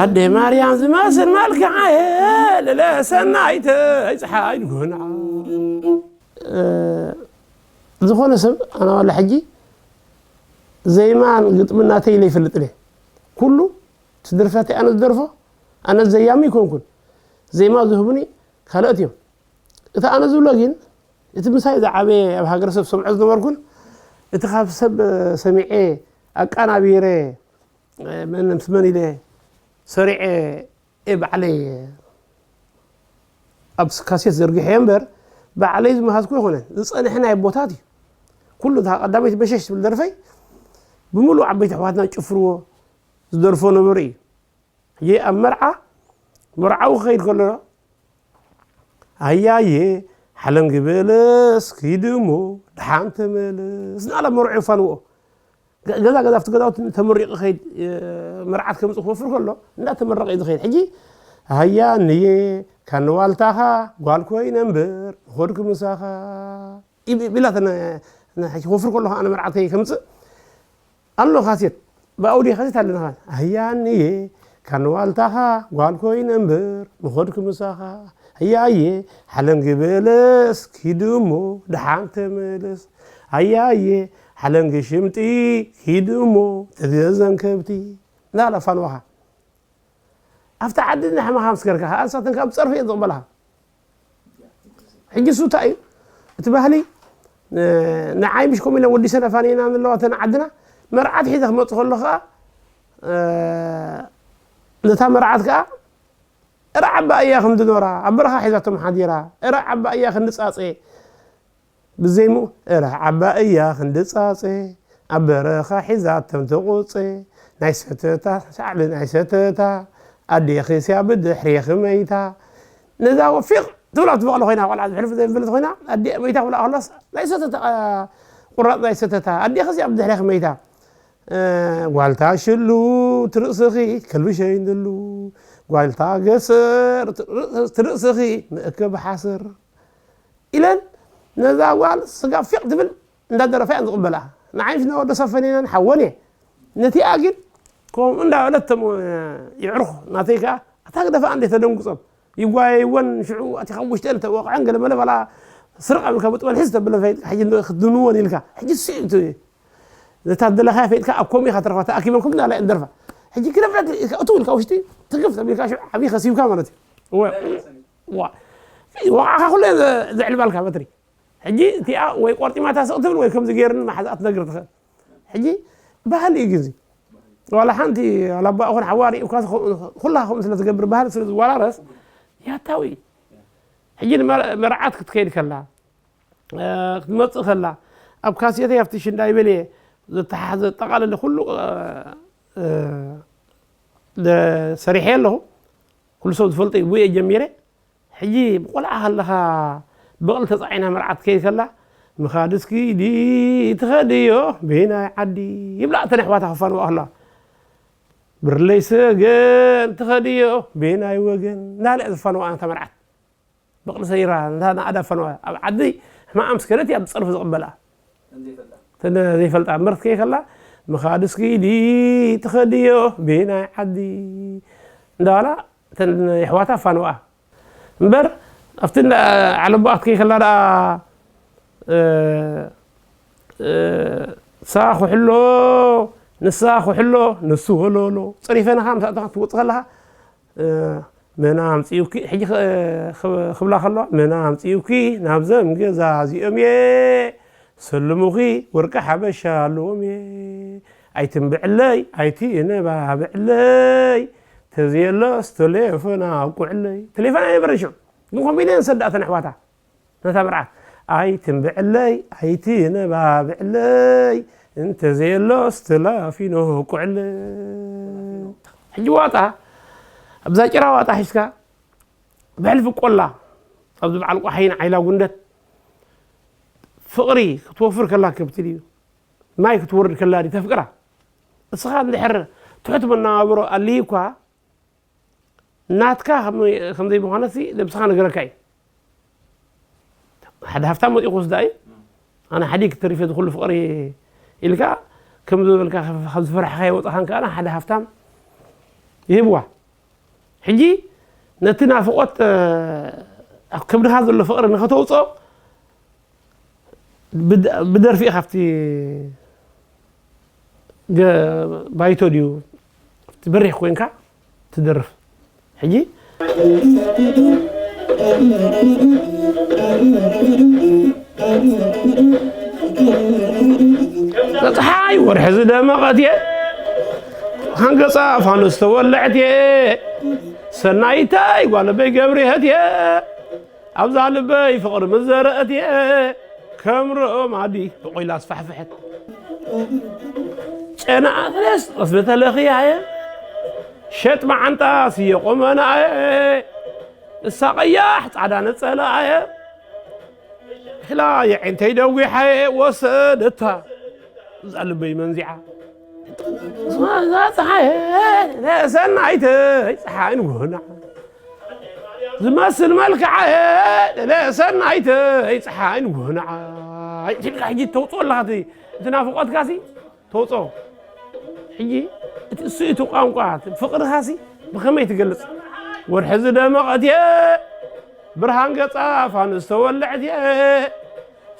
ኣደ ማርያም ዝመስል መልክዓ፣ ልለ ሰናይተይ፣ ፀሓይ ንጎንዓ። ዝኾነ ሰብ ኣነ ዋላ ሕጂ ዜማን ግጥምን ናተይ ኢለ ይፈልጥን እየ። ኩሉ እቲ ድርፈተይ ኣነ ዝደርፎ፣ ኣነ ዘያሚ ይኮንኩን፣ ዜማ ዝህቡኒ ካልኦት እዮም። እቲ ኣነ ዝብሎ ግን፣ እቲ ምሳይ ዝዓበየ ኣብ ሃገረሰብ ዝሰምዖ ዝነበርኩን፣ እቲ ካብ ሰብ ሰሚዐ ኣቃናቢረ፣ መን ምስ መን ኢለ ሰሪዐ፣ እየ ባዕለይ ኣብ ካሴት ዘርጊሐ እምበር፣ ባዕለይ ዝመሃዝኩ ኣይኮነን። ዝጸንሐ ናይ ኣቦታት እዩ። ኩሉ እታ ቀዳመይቲ በሸሽ ትብል ደርፈይ ብምሉእ ዓበይቲ ኣሕዋትና ዝጭፍርዎ፣ ዝደርፎ ነበሩ እዩ። ሕጂ ኣብ መርዓ፣ መርዓዊ ክኸይድ ከሎ፣ ኣያየ ሓለንጊ በለስ ኪድ እሞ ደሓን ተመለስ እናበለ መርዑ የፋንዎ። ገ-፣ ገዛ ገዛ ኣብቲ ገዛውቲ ተመሪቑ ኸይድ፣ እ፣ መርዓት ከምጽእ ክወፍር ከሎ፣ እንዳተመረቐ እዩ ዝኸይድ። ሕጂ፣ ኣያ እንየ፣ ካን ዋልታኻ ጓል ኮይነ እምበር፣ ንኸድኩ ምሳኻ። ኢብ-፣ ኢብ-፣ ኢላ ተነ-፣ ነ-፣ ሕጂ ክወፍር ከሎ ኸዓ ንመርዓት ከይ ከምጽእ ኣሎ ካሴት፣ ብኣውዲ ካሴት ኣለና ኸዓ። ኣያ እንየ፣ ካን ዋልታኻ ጓል ኮይነ እምበር፣ ንኸድኩ ምሳኻ። ኣያየ፣ ሓለንጊ በለስ ኪድ እሞ ደሓን ተመለስ። ኣያየ፣ ሓለንጊ ሽምጢ ኪድ እሞ ተገዘን ከብቲ። እናበላ ፋንዋኻ። ኣብቲ ዓዲ ንሕማኻ ምስ ገርካ፣ ንሳተን ካብ ጸርፊ እየን ዝቕበላኻ። ሕጂ እሱ እንታይ እዩ? እቲ ባህሊ፣ እ፣ ንዓይ ምሽ ከምኡ ኢለን ወዲ ሰነፋን ኢና ንለዋ እተን ዓድና፣ መርዓት ሒዘ ክመጽእ ከሎ ኸኣ፣ እ፣ ነታ መርዓት ከኣ፣ እረ ዓባ እያ ክንዲ ኖራ፣ ኣብ በረኻ ሒዛቶም ሓዲራ፣ እረ ዓባ እያ ክንዲ ጻጼ፣ ብዘይምኡ፣ እረ ዓባ እያ ክንዲ ጻጼ፣ ኣብ በረኻ ሒዛቶም ተቑጼ፣ ናይ ሰተታ፣ ሳዕቢ ናይ ሰተታ፣ ኣዴኺስ እያ ብድሕሬኺ መይታ። ነዛ ወፊቕ ትብላ ትበቕሎ ኮይና፣ ቆልዓ ዝሕልፍ ዘይብለት ኮይና፣ ኣዴ መይታ ክብላ ከሎስ፣ ናይ ሰተታ፣ ቁራጽ ናይ ሰተታ፣ ኣዴኺስ እያ ብድሕሬኺ መይታ። እ፣ ጓልታ ሽሉ ትርእስኺ ከልቢ ሸይንሉ፣ ጓልታ ገሰር ትርእስኺ መእከብ ሓሰር። ኢለን ነዛ ጓል ስጋ ፊቕ ትብል እንዳደረፋ እየን ዝቕበላ። ንዓይ ምስ ነወዶ ሰፈኔናን ሓወን እየ። ነቲኣ ግን ከምኡ እንዳበለት እቶም የዕሩኽ ናተይ ከኣ ኣታ ግደፋ እንዴ ተደንጉጾም። ይጓየይወን ሽዑ ኣቲኻ ውሽጠን ተወቕዐን ገለ መለ ባላ ስርቕ ኣቢልካ ብጥበል ሕዝ ተብለን ፈይድካ ሕጂ እንዶ ክትድንወን ኢልካ። ሕጂ ስኢቱ ነታ ደለኻያ ፈይድካ ኣብ ኮም ኢኻ ትረኽባ ተኣኪበን ከም እንዳላ እየን ደርፋ። ሕጂ ክደፍረት እቱ ኢልካ ውሽጢ ትግፍ ተቢልካ ሽዑ ዓብዪ ከሲብካ ማለት እዩ። እወ። ዋ። ወቕዓኻ ኩሉ እየ ዘ-፣ ዘዕልባልካ በትሪ። ሕጂ እቲኣ ወይ ቆርጢማታ ስቕ ትብል ወይ ከምዚ ገይርኒ መሓዛኣ ትነግር ትኽእል። ሕጂ ባህሊ እዩ ግን እዚ። ዋላ ሓንቲ ዋላ ኣቦኣ ይኹን ሓዋ ሪእኳ ትኸ-፣ ኩላ ከምኡ ስለ ትገብር ባህሊ ስለ ዝወራረስ ያታዊ እዩ። ሕጂ ንመር-፣ መርዓት ክትከይድ ከላ፣ እ፣ ክትመጽእ ከላ፣ ኣብ ካሴተይ ኣብቲ ሽንዳይ በልየ ዘተሓ-፣ ዘጠቓለለ ኩሉ፣ እ፣ እ፣ ደ-፣ ሰሪሐ ኣለኹ። ኩሉ ሰብ ዝፈልጦ እዩ፣ ብኡ እየ ጀሚረ። ሕጂ ብቆልዓ ከለኻ በቕሊ ተጻዒና መርዓ ትከይድ ከላ፣ ምኻድስ ኪዲ ትኸድዮ ቤናይ ዓዲ ይብላ እተን ኣሕዋታ ከፋንዋ ከለዋ። ብርለይ ሰገን ትኸድዮ ቤናይ ወገን እናበላ እየ ዘፋንዋ ነታ መርዓት። በቕሊ ሰይራ ነታ ንኣዳ ኣፋንዋ። ኣብ ዓዲ ሕማቕ ምስ ከደት እያ ብጸርፊ ዝቕበላ። እተን ዘይፈልጣ እምበር ክትከይ ከላ፣ ምኻድስ ኪዲ ትኸድዮ ቤናይ ዓዲ እንዳበላ እተን የሕዋታ ኣፋንዋ። እምበር ኣብቲ እንዳ ዓለቦኣ ክትከይ ከላ ደኣ፣ እ፣ እ፣ ንሳ ኩሕሎ፣ ንሳ ኩሕሎ፣ ንሱ ወለሎ። ጸሪፈናኻ ምስ ኣተኻ ክትወጽእ ከለኻ፣ እ፣ መን ኣምጺኡኪ፣ ሕጂ ኸ-፣ ኸ-፣ ክብላ ከለዋ፣ መን ኣምጺኡኪ ናብዘም ገዛ እዚኦም እየ፣ ሰልሙኺ ወርቂ ሓበሻ ኣለዎም እየ። ኣይትንብዕለይ፣ ኣይትነባብዕለይ፣ ተዘየሎስ ተሌፎን ኣብቁዕለይ። ተሌፎን ኣይነበረን ሽዑ። ግን ኮምቢነን ሰዳእተን ኣሕዋታ ነታ መርዓት። ኣይትንብዕለይ፣ ኣይትነባብዕለይ፣ እንተዘየሎስ ተላፊኖ ኣብቁዕለይ። ሕጂ ዋጣ፣ ኣብዛ ጭራ ዋጣ ሒዝካ፣ ብሕልፊ ቆላ፣ ኣብዚ በዓል ቋሓይን ዓይላ ጉንደት፣ ፍቕሪ ክትወፍር ከላ ከብቲ ድዩ? ማይ ክትወርድ ከላ ድዩ ተፍቅራ? እስኻ እንድሕር ትሑት መነባብሮ ኣልይኳ፣ ናትካ ከም-፣ ከም ዘይምዃነሲ ነብስኻ ነገረካ እዩ። ሓደ ሃፍታም መፂኡ ክወስዳ እዩ። ኣነ ሓዲግ ተሪፈ እዚ ኩሉ ፍቕሪ ኢልካ፣ ከም ዝበልካ ካብ ዝፈራሕኻዮ ወፃኻን ከኣ ሓደ ሃፍታም ይህብዋ። ሕጂ ነቲ ናፍቖት ኣብ ከብድኻ ዘሎ ፍቕሪ ንኸተውፅኦ ብደርፊ ኢኻ ኣብቲ ባይቶ ድዩ ኣብቲ በሪኽ ኮይንካ ትደርፍ። ሕጂ ፀሓይ ወርሒ ዝደመቐት እየ፣ ሃንገፃ ፋኑስ ተወልዐት እየ፣ ሰናይታይ ጓለበይ ገብርሀት እየ፣ ኣብዛ ልበይ ፍቕሪ ምስ ዘረአት እየ፣ ከም ርኦም ኣዲ ብቆይላ ኣስፋሕፍሐት። ጨና ኣትሬስ ቐስቢ ተለኽያየ፣ ሸጥ መዓንጣ ስየ ቆመናየ፣ እሳ ቀያሕ ፃዕዳ ነፀላየ፣ ክላ የዒንተይ ደጒሓየ ወሰደታ፣ እዛ ልበይ መንዚዓ። እዛ ፀሓየ ሰናይተይ ፀሓይ ንጎናዓ ዝመስል መልክዓ ለሰናይተይ ፀሓይ ንጎናዓ ኢልካ ሕጂ ተውፅኦ ኣለኻ። እቲ ናፍቆትካ ሲ ተውፅኦ። ሕጂ እቲ እሱ እቲ ቋንቋ ፍቅርኻ ሲ ብኸመይ ትገልፅ? ወርሒ ዝደመቐት እየ፣ ብርሃን ገፃ ፋኑስ ተወልዐት እየ፣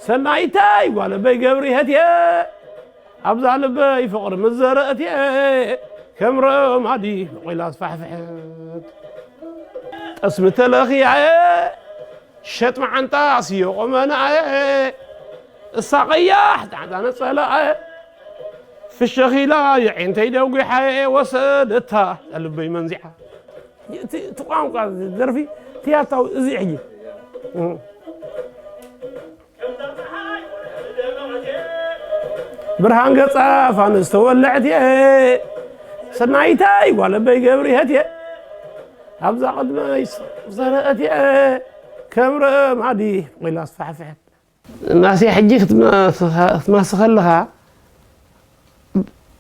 ሰናይተይ ጓለበይ ገብርሀት እየ፣ ኣብዛ ልበይ ፍቕሪ ምስ ዘረእት እየ፣ ከም ረማዲ ቆይላ ኣስፋሕፍሐት። ጠስሚ ተለኽያየ፣ ሸጥ መዓንጣ ስዮ ቆመናየ፣ እሳ ቀያሕ ጣዕጣ ነጸላየ፣ ፍሸኺላ የዒንተይ ደጒሓየ፣ ወሰደታ ልበይ መንዚዓ። እቲ፣ እቲ ቋንቋ ደርፊ ትያታዊ እዚ ሕጂ። ብርሃን ገጻ ፋኑስ ተወልዐት እየ፣ ሰናይታይ ጓለበይ ገብርሀት እየ፣ ኣብዛ ቅድመይ ዘረአት እየ፣ ከም ረማዲ ቆይላ ኣስፋሕፍሐት። ማስያ ሕጂ ክትማስኸ ኣለኻ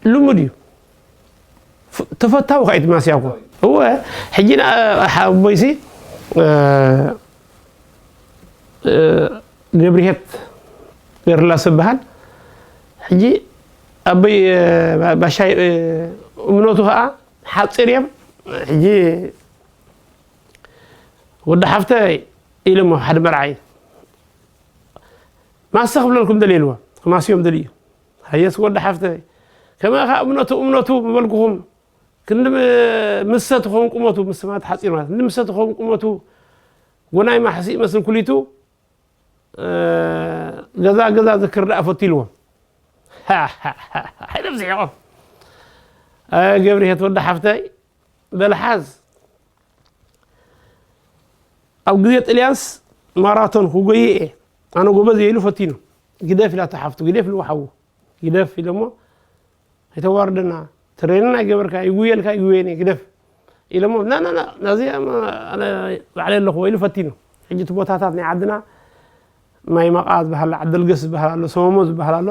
ልሙድ እዩ። ተፈታዊ ከ እቲ ማስያ እኮ። እወ፣ ሕጂ ንኣ-፣ ሓቦይሲ፣ እ፣ እ፣ ገብርሄት ገርላስ ዝበሃል። ሕጂ ኣቦይ፣ እ፣ ባ-፣ ባሻይ፣ እ፣ እምነቱ ከኣ ሓጺር እዮም። ሕጂ ወዲ ሓፍተይ ኢሎሞ ሓደ መርዓይ። ማሰ ክብለልኩም ደልየ ኢልዎ። ክማስዮም ደልዩ። ሃየስ ወዲ ሓፍተይ። ከመይ ከኣ እምነቱ፣ እምነቱ ምበልኩኹም። ክንዲ ም-፣ ምሰ ትኸውን ቁመቱ፣ ምሰ ማለት ሓጺር ማለት። ክንዲ ምሰ ትኸውን ቁመቱ፣ ጎናይ ማሕሲእ ይመስል ኩሊቱ፣ እ፣ ገዛ፣ ገዛ ዝክር ደኣ ፈቱ ኢልዎም። ኢሎም ስሒቖም። እ፣ ገብርሄት ወዲ ሓፍተይ፣ በል ሓዝ። ኣብ ግዜ ጥልያንስ ማራቶን ክጎዪ እየ። ኣነ ጎበዝ እየ ኢሉ ፈቲኑ። ግደፍ ኢላቶ ሓፍቱ፣ ግደፍ ኢልዎ ሓዉ። ግደፍ ኢሎሞ፣ ኣይተዋርደና። ትሬንን ኣይገበርካ፣ ይጉየልካ፣ ይጉየኒ፣ ግደፍ ኢሎሞ፣ ና፣ ና፣ ና፣ ናዚ ኣነ ባዕለይ ኣለኹዎ ኢሉ ፈቲኑ። ሕጂ እቲ ቦታታት ናይ ዓድና ማይ ማቃ ዝበሃል፣ ዓደልገስ ዝበሃል ኣሎ፣ ሰመሞ ዝበሃል ኣሎ።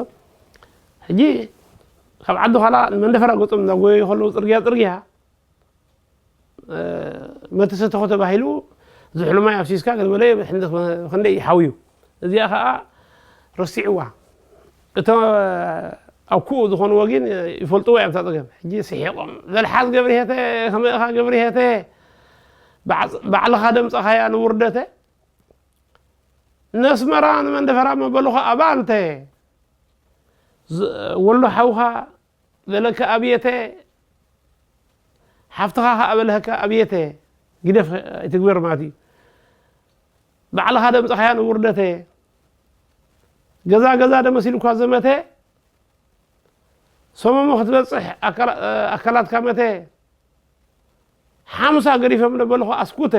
ሕጂ ካብ ዓዲ ኻላ ንመንደፈራ ገጾም እናጎየዩ ከለዉ ጽርግያ፣ ጽርግያ፣ እ፣ መተሰተኾ ተባሂሉ ዝሕሉ ማይ ኣፍሲስካ ገለ በለ ክንደ-፣ ክንደይ ይሓውዩ። እዚኣ ኸኣ ረሲዕዋ። እቶም ኣብ ኩኡ ዝኾንዎ ግን ይፈልጥዎ እዮም እታ ጸገም። ሕጂ ስሒቖም፣ "በል ሓዝ ገብርሄተ፣ ከመይ ኢኻ ገብርሄተ? ባዕ-፣ ባዕልኻ ደምጸኻያ ንውርደተ? ነስመራ ንመንደፈራ መበልኹ ኣባንተ። ዝ-፣ ወሎ ሓውኻ በለካ ኣብየተ፣ ሓፍትኻ ኸኣ በልሀካ ኣብየተ፣ ግደፍ ኣይትግበር ማለት እዩ። ባዕልኻ ደምጸኻያ ንውርደተ፣ ገዛ ገዛ ደመሲልኳ ዘመተ፣ ሰመሞ ክትበጽሕ ኣካላ-፣ ኣካላትካ መተ፣ ሓሙሳ ገዲፎም ደበልኹ ኣስኩተ፣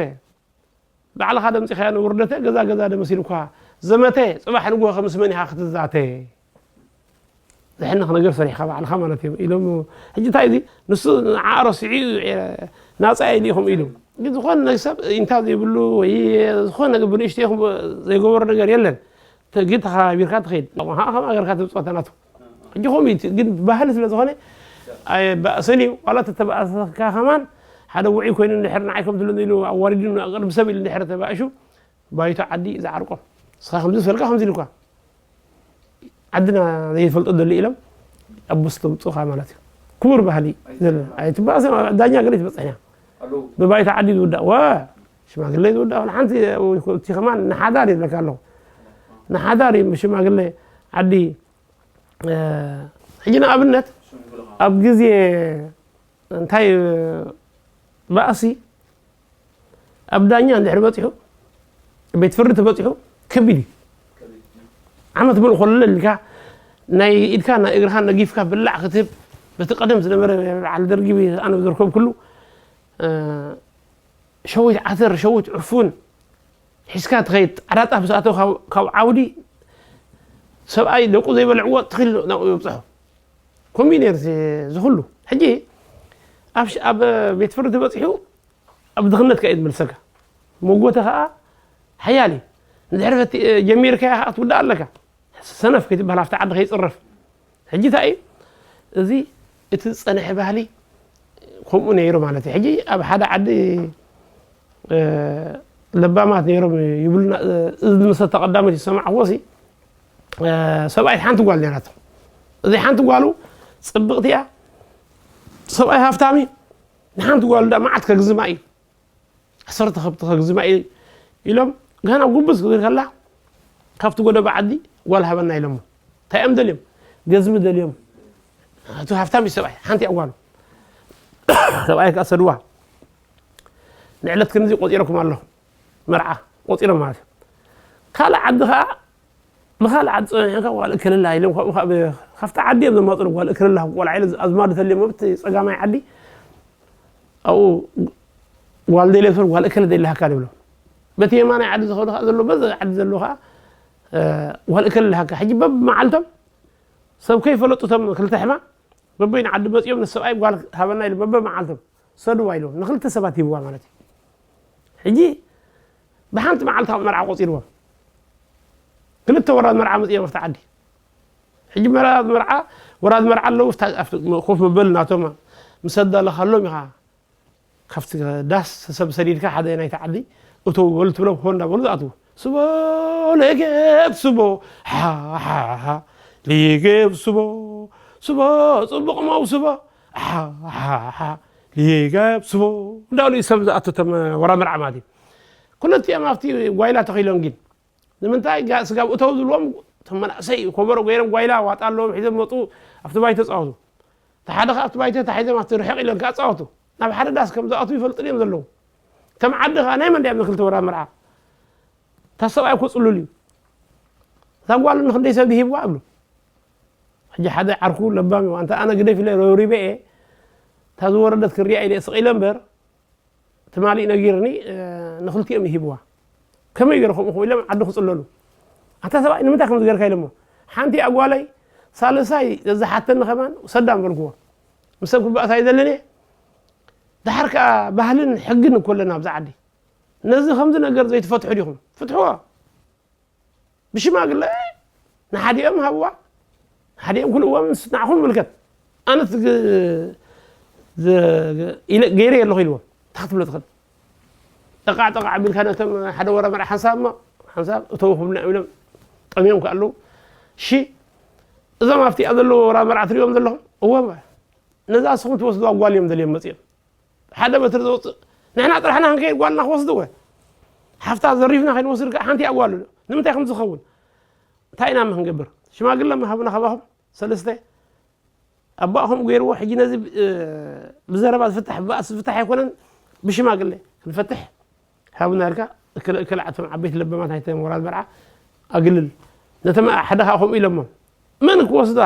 ባዕልኻ ደምጺኻያ ንውርደተ፣ ገዛ ገዛ ደመሲልኳ ዘመተ፣ ጽባሕ ንግሆ ከምስ መን ኢኻ ክትዛተ?" ዘሕንኽ ነገር ሰሪሕኻ ባዕልኻ ማለት እዮም ኢሎም። ሕጂ እንታይ እዚ ንሱ ንዓኣ ረሲዑ እዩ፣ እ፣ ናጻ እየ ኢሉ ኢኹም ኢሉ። ግን ዝኾነ ነገር ሰብ ኢንታ ዘይብሉ ወይ ዝኾነ ነገር ብንእሽቶ ይኹን ዘይገበሮ ነገር የለን። ተ-፣ ግን ተኸባቢርካ ትኸይድ። ንዓኻ ከም ኣገርካ ትብጽሖ ናቱ። ሕጂ ከምኡ እዩ፣ ግን ባህሊ ስለ ዝኾነ ኣይባእስን እዩ። ዋላ ተተባእሰካ ከማን ሓደ ውዑይ ኮይኑ እንድሕር ንዓይ ከም ትብለኒ ኢሉ ኣዋሪዱኒ ቅድሚ ሰብ ኢሉ እንድሕር ተባእሹ፣ ባይቶ ዓዲ እዩ ዝዓርቆ። ንስኻ ከምዚ ዝፈልካ ከምዚ ኢልኳ። ዓድና ዘይፈልጦ ዘሎ ኢሎም ኣቦስ ተምጽኡኻ ማለት እዩ። ክቡር ባህሊ እዩ ዘለና። ኣይትባእሰን፣ ኣብ ዳኛ ገለ ትበጽሕ እያ። ብባይታ ዓዲ ዝውዳእ ወ ሽማግለ ዝውዳእ ሓንቲ እቲ ከማን ንሓዳር ይብለካ ኣለኹ። ንሓዳር እዩ ሽማግለ ዓዲ። ሕጂ ንኣብነት ኣብ ግዜ እንታይ ባእሲ ኣብ ዳኛ እንድሕር በፂሑ፣ ቤት ፍርዲ ተበፂሑ ከቢድ እዩ። ዓመት ምሉእ ኮለል ኢልካ ናይ ኢድካ ናይ እግርኻ ነጊፍካ ብላዕ ክትህብ፣ በቲ ቀደም ዝነበረ በዓል ደርጊ ኣነ ዝርከብኩሉ ሸዊት ዓተር ሸዊት ዕፉን ሒዝካ ትኸይድ። ዓዳጣ ምስ ኣተው ካብ ዓውዲ ሰብኣይ ደቁ ዘይበልዕዎ ትኽል ናብኡ የብፅሖ። ኮምቢኔር ዝኽሉ ሕጂ ኣብ ቤት ፍርዲ በፂሑ ኣብ ድኽነት ከ ዝመልሰካ መጎተ ከዓ ሓያል እዩ። እንድሕር ጀሚርካያ ከዓ ትውዳእ ኣለካ። ሰነፍ ከይትበሃል ኣብቲ ዓዲ ከይፅረፍ። ሕጂ እንታይ እዩ እዚ እቲ ዝፀንሐ ባህሊ ከምኡ ነይሩ ማለት እዩ። ሕጂ ኣብ ሓደ ዓዲ ለባማት ነይሮም ይብሉና። እዚ ዝመሰተ ቀዳመት ይሰማዕዎ ሲ ሰብኣይ ሓንቲ ጓል ነይራቶ። እዚ ሓንቲ ጓሉ ፅብቕቲ እያ። ሰብኣይ ሃፍታሚ ንሓንቲ ጓሉ ዳ መዓት ከግዝማ እዩ። ዓሰርተ ከብቲ ከግዝማ እዩ ኢሎም ገና ጉብዝ ክትብል ከላ ካብቲ ጎደባ ዓዲ ጓል ሃበና ኢሎሞ። እንታይ እዮም ደልዮም? ገዝሚ ደልዮም። እቲ ሃፍታም እዩ ሰብኣይ ሓንቲ እያ ጓሉ። ሰብኣይ ከዓ ሰድዋ ንዕለት ክንዚ ቆፂረኩም ኣለኹ መርዓ ቆፂሮም ማለት እዩ። ካልእ ዓዲ ከዓ ብኻልእ ዓዲ ፀኒሕካ ጓል እከለላ ኢሎም ካብኡ ካብ ካብቲ ዓዲ እዮም ዘማፅሉ ጓል እከለላ ቆልዓ ኢለ ኣዝማዱ ተልዮም ኣብቲ ፀጋማይ ዓዲ ኣብኡ ጓል ደልየ ሰብ ጓል እከለ ደልሃካ ይብሎ። በቲ የማናይ ዓዲ ዝኸዱ ከዓ ዘሎ በዚ ዓዲ ዘሎ ከዓ ጓል እከለ ደልሃካ ሕጂ በብመዓልቶም ሰብ ከይፈለጡ እቶም ክልተ ሕማ በበይኑ ዓዲ መፂኦም ንሰብኣይ ጓል ሃበና ኢሉ በበመዓልቶም ሰድዋ ኢሎም ንክልተ ሰባት ሂብዋ ማለት እዩ። ሕጂ ብሓንቲ መዓልቲ ካብ መርዓ ቆፂርዎም ክልተ ወራድ መርዓ መፂኦም ኣብቲ ዓዲ። ሕጂ መራድ መርዓ ወራድ መርዓ ኣለዉ ኮፍ መበል ናቶም ምስ ኣዳለኻሎም ኢኻ ካብቲ ዳስ ሰብ ሰዲድካ ሓደ ናይቲ ዓዲ እተው በሉ ትብሎም ሆ እንዳበሉ ዝኣትዉ። ስቦ ለገብ ስቦ ሓሓሓ ሊገብ ስቦ ስቦ ፅቡቕ መው ስቦ ሓሓሓ ሊገብ ስቦ እንዳበሉ እዩ ሰብ ዝኣቱ እቶም ወራድ መርዓ ማለት እዩ። ክልቲኦም ኣብቲ ጓይላ ተኺሎም ግን ንምንታይ ስጋብ እተው ዝብልዎም እቶም መናእሰይ ኮበሮ ገይሮም ጓይላ ዋጣ ኣለዎም ሒዞም መፁ። ኣብቲ ባይተ ፃወቱ። እቲ ሓደ ከዓ ኣብቲ ባይተ ተታሒዞም ኣብቲ ርሕቕ ኢሎም ከዓ ፃወቱ። ናብ ሓደ ዳስ ከም ዝኣትዉ ይፈልጡ ድዮም ዘለዉ? እቶም ዓዲ ከዓ ናይ መን ድያም ንክልተ ወራ መርዓ? እታ ሰብኣይ እኮ ፅሉል እዩ። እዛ ጓሉ ንክንደይ ሰብ ይሂብዋ እብሉ። ሕጂ ሓደ ዓርኩ ለባም እዩ። ኣንታ ኣነ ግደፍ ኢለ ረብሪበ እየ። እታ ዝወረደት ክሪኣ ኢለ ስቕ ኢለ እምበር ትማሊ ነጊርኒ ንክልቲኦም ይሂብዋ። ከመይ ገይረ ከምኡ ክብሎም ዓዲ ክፅለሉ። ኣታ ሰብኣይ ንምንታይ ከም ዝገርካ ኢለሞ ሓንቲ ኣጓለይ ሳልሳይ ዘዝሓተኒ ከማን ሰዳም በልክዎ። ምስ ሰብ ክባእሳ ይደልን እየ። ድሓር ከዓ ባህልን ሕግን እኮ ኣለና ኣብዚ ዓዲ። ነዚ ከምዚ ነገር ዘይትፈትሑ ዲኹም? ፍትሕዎ። ብሽማግለ ንሓዲኦም ሃብዋ፣ ንሓዲኦም ክልእዎም ንዓኹም ይምልከት። ኣነስ ገይረ ኣለኹ ኢልዎም። እንታይ ክትብሎ ትኽእል? ጠቃዕ ጠቃዕ ኣቢልካ ነቶም ሓደ ወራ መርዓ ሓንሳብ እሞ ሓንሳብ እተው ክብልና ኢሎም ጠምዮም ከ ኣለዉ። እሺ እዞም ኣብቲኣ ዘለዉ ወራ መርዓ ትሪኦም ዘለኹም እዎም ነዛ እስኹም ትወስድዋ ጓል እዮም ደልዮም መፅኦም። ሓደ በትሪ ዘውፅእ ንሕና ጥራሕና ክንከይድ ጓልና ክወስድወ ሓፍታ ዘሪፍና ከይንወስድ ከዓ ሓንቲ ኣጓሉ ንምንታይ ከም ዝኸውን እንታይ ኢና ክንገብር ሽማግለ ምሃብና ካባኹም ሰለስተ ኣባእኹም ገይርዎ ሕጂ ነዚ ብዘረባ ዝፍታሕ ብባእሲ ዝፍታሕ ኣይኮነን ብሽማግለ ክንፈትሕ ሃብና ኢልካ እክለ እክለ ዓቶም ዓበይቲ ለበማት ናይተ ወራድ መርዓ ኣግልል ነተማ ሓደ ከዓ ከምኡ ኢሎሞ መን ክወስዳ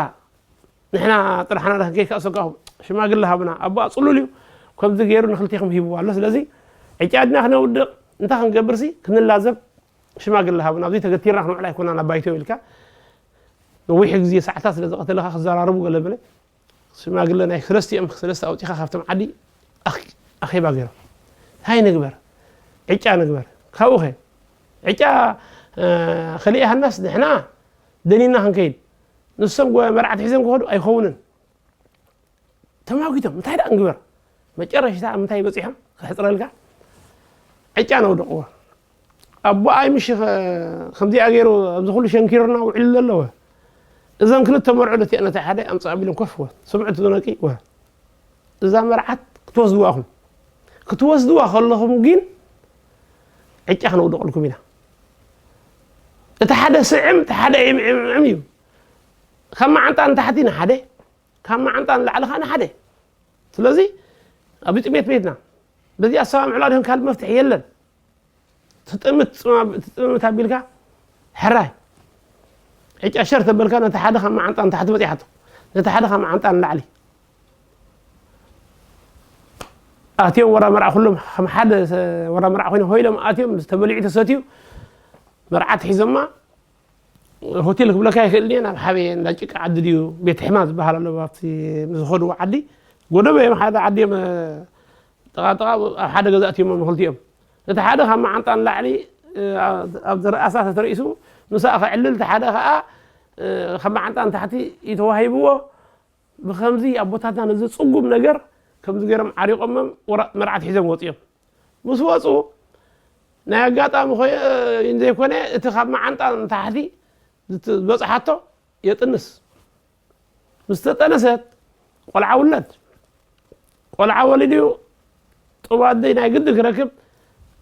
ንሕና ጥርሓና ዳክ ከይካእሰካኹም ሽማግለ ሃብና ኣቦኣ ፅሉል እዩ ከምዚ ገይሩ ንክልቴኹም ሂብዋ ኣሎ ስለዚ ዕጫ ኣድና ክነውድቕ እንታይ ክንገብርሲ ክንላዘብ ሽማግለ ሃብና ኣብዚ ተገቲርና ክንውዕል ኣይኮና ናብ ባይቶ ኢልካ ነዊሕ ግዜ ሰዓታት ስለ ዝቐተለካ ክዘራረቡ ገለ በለ ሽማግለ ናይ ክረስቲኦም ሰለስተ ኣውፂኻ ካብቶም ዓዲ ኣኼባ ገይሮም እንታይ ንግበር ዕጫ ንግበር ካብኡ ኸ ዕጫ ከሊእሃናስ ንሕና ደኒና ክንከይድ ንሶም መርዓት ሒዞም ክኸዱ ኣይኸውንን ተማጒቶም እንታይ ደኣ ንግበር መጨረሽታ ምንታይ በፂሖም ክሕፅረልካ ዕጫ ነውደቕዎ ኣቦኣይ ምሽ ከምዚኣ ገይሩ ኣብዚ ኩሉ ሸንኪሩና ውዕሉ ዘለወ እዞም ክልተ መርዑ ደቲኣነ እቲ ሓደ ኣምፅእ ኣቢሎም ኮፍ ወ ስምዑ ትነቂ ወ እዛ መርዓት ክትወስድዋ ኢኹም ክትወስድዋ ከለኹም ግን ዕጫ ክነውደቐልኩም ኢና። እቲ ሓደ ስዕም፣ እቲ ሓደ ዕምዕምዕም እዩ። ካብ መዓንጣ ንታሕቲ ንሓደ፣ ካብ መዓንጣ ንላዕሊ ከዓ ንሓደ። ስለዚ ኣብ ጥሜት ቤትና በዚ ኣሰማምዕላ ድሆን ካልእ መፍትሒ የለን። ትጥምት ትጥምት ኣቢልካ ሕራይ ዕጫ ሸር ተበልካ ነቲ ሓደ ካብ መዓንጣ ንታሕቲ በፂሓቶ፣ ነቲ ሓደ ካብ መዓንጣ ንላዕሊ ኣትዮም። ወራ መርዓ ኩሎም ከም ሓደ ወራ መርዓ ኮይኖም ኮይሎም ኣትዮም። ተበሊዑ ተሰትዩ መርዓት ሒዞማ ሆቴል ክብለካ ይኽእል እየ። ናብ ሓበየ እንዳ ጭቃ ዓዲ ድዩ ቤት ሕማ ዝበሃል ኣሎ ኣብቲ ዝኸድዎ ዓዲ ጎደበ እዮም። ሓደ ዓዲ እዮም። ጠቓጠቓ ኣብ ሓደ ገዛ እትዮም ክልቲኦም። እቲ ሓደ ካብ መዓንጣ ንላዕሊ ኣብ ዝረኣሳ ተተርእሱ ምሳኣ ከዕልል፣ እቲ ሓደ ከዓ ካብ መዓንጣ ንታሕቲ እዩ ተዋሂብዎ። ብከምዚ ኣቦታትና ነዚ ፅጉም ነገር ከምዚ ገይሮም ዓሪቆሞም መርዓት ሒዞም ወፂኦም። ምስ ወፁ ናይ ኣጋጣሚ ኮይን ዘይኮነ እቲ ካብ መዓንጣ ንታሕቲ ዝበፅሓቶ የጥንስ። ምስ ተጠነሰት ቆልዓ ውለድ። ቆልዓ ወሊድዩ ጡብ ኣደይ ናይ ግዲ ክረክብ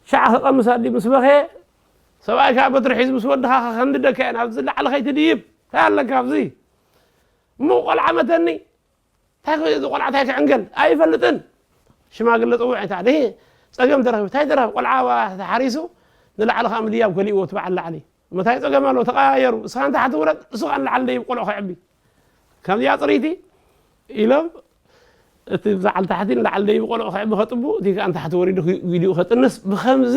ሻዕ ክቐምስ ኣዲ ምስ በኸየ ሰብኣይ ከዓ በትሪ ሒዙ ምስ ወድኻ ከኸንድደካ እየ ናብዚ ላዕሊ ከይትድይብ እንታይ ኣለካ ኣብዚ እሞ ቆልዓ መተኒ እንታይ እዚ ቆልዓ እንታይ ክዕንገል ኣይፈልጥን። ሽማግለ ፅውዕ እንታይ ደ ፀገም ተረኺቡ እንታይ ተረኺቡ ቆልዓ ተሓሪሱ ንላዕሊ ከዓ ምድያብ ከሊእዎ እቲ በዓል ላዕሊ እሞ እንታይ ፀገም ኣለዎ ተቀያየሩ እስኻ ንታሕቲ ውረድ እሱ ከዓ ንላዕሊ ደይብ ቆልዑ ከዕቢ ከምዚኣ ፅርይቲ ኢሎም እቲ ብዛዕል ታሕቲ ንላዕሊ ደይብ ቆልዑ ከዕቢ ከጥቡ እቲ ከዓ ንታሕቲ ወሪዱ ቪድዮ ከጥንስ ብከምዚ